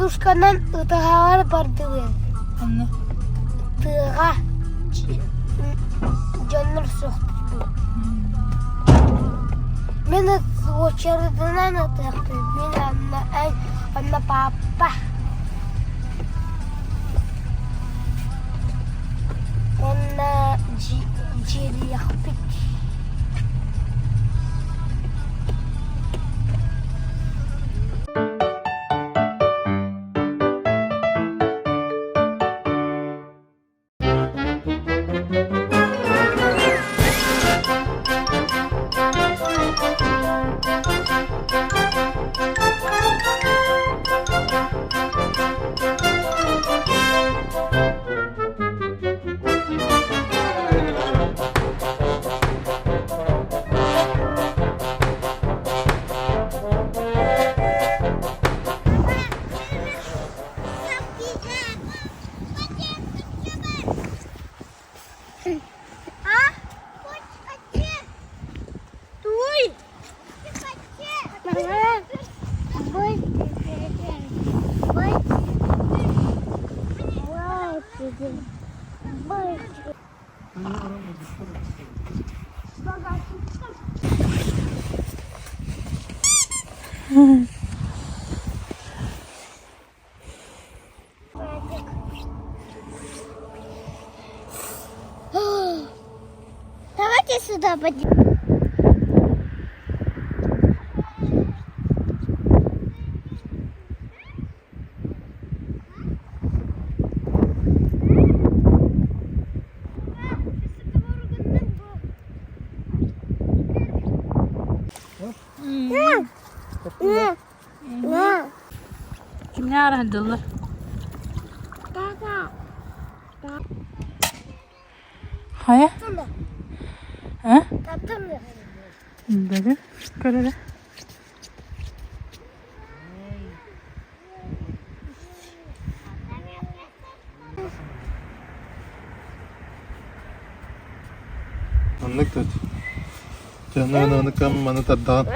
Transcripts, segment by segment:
Игрушканан ытаһаҕар бардыбыт. Онно. Тыаҕа дьоннор суохтур. Мин уочаратынан ытыахпын. Мин анна анна папа. Уонна дьиэлиэхпит. Давайте сюда пойдем. Кимнээх арыһырдыллар? Хайа? А? Бэгэ, көрөрө. Оннук тут. Дьону кам маны тардаҕын.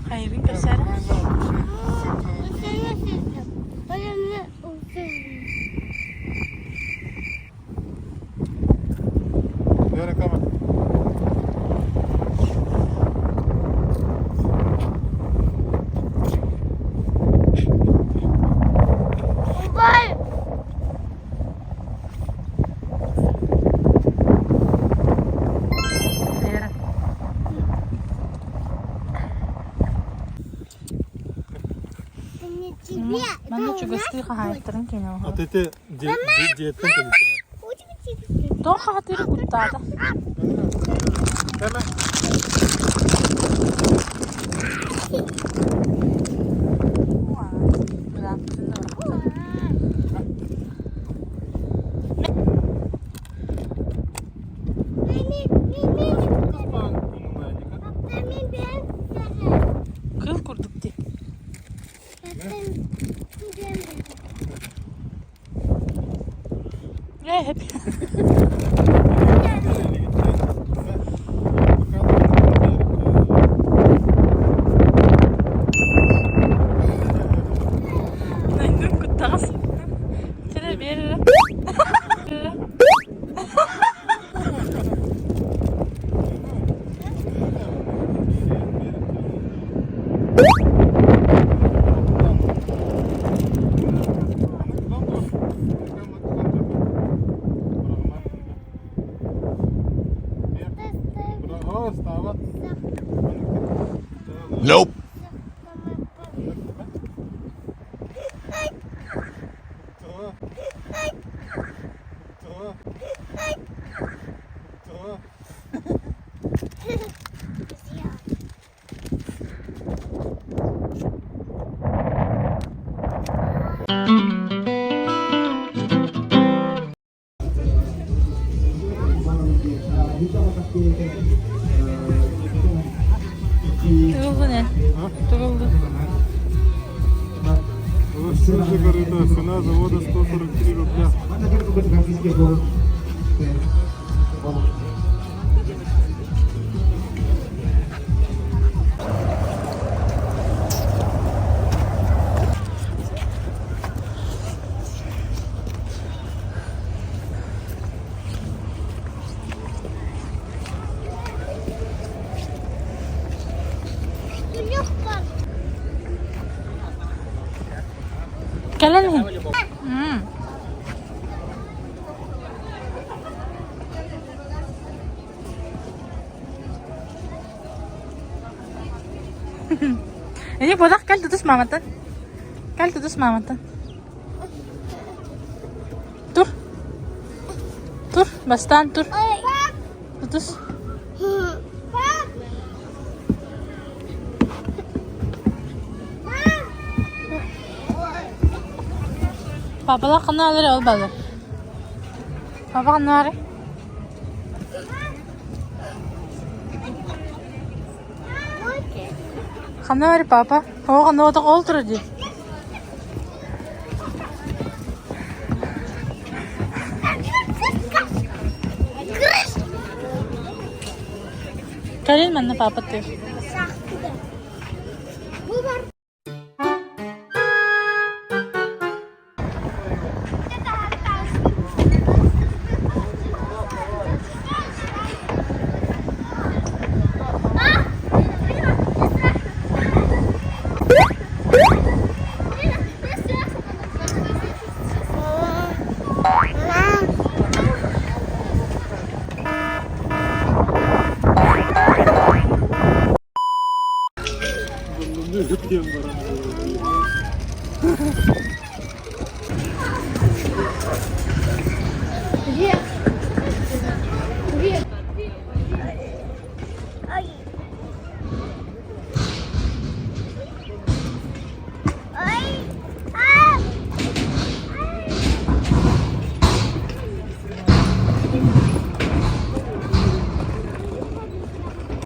Хайыбын көрсөөрө. Манна чугастыы хаһаайыттарын киэнэ оһо. Аты ити дьиэттэн кэлбит. Тоҕо хаһатыыры куттаата? Кыл курдук дии. Ээ, Найдун куттаҕас. Чэ, биэр эрэ. Nope. Уже цена завода 143 рубля. Кэлэн иһин. Ини бодах кэл тутус мааматтан. Кэл тутус мааматтан. Тур. Тур, бастаан тур. Тутус. Папалаах ханна бааллар ол бааллар. Папа ханна баарый? Ханна баарый папа? Оо ханна отох ол турар дии. Кэлин манна папа тыыр.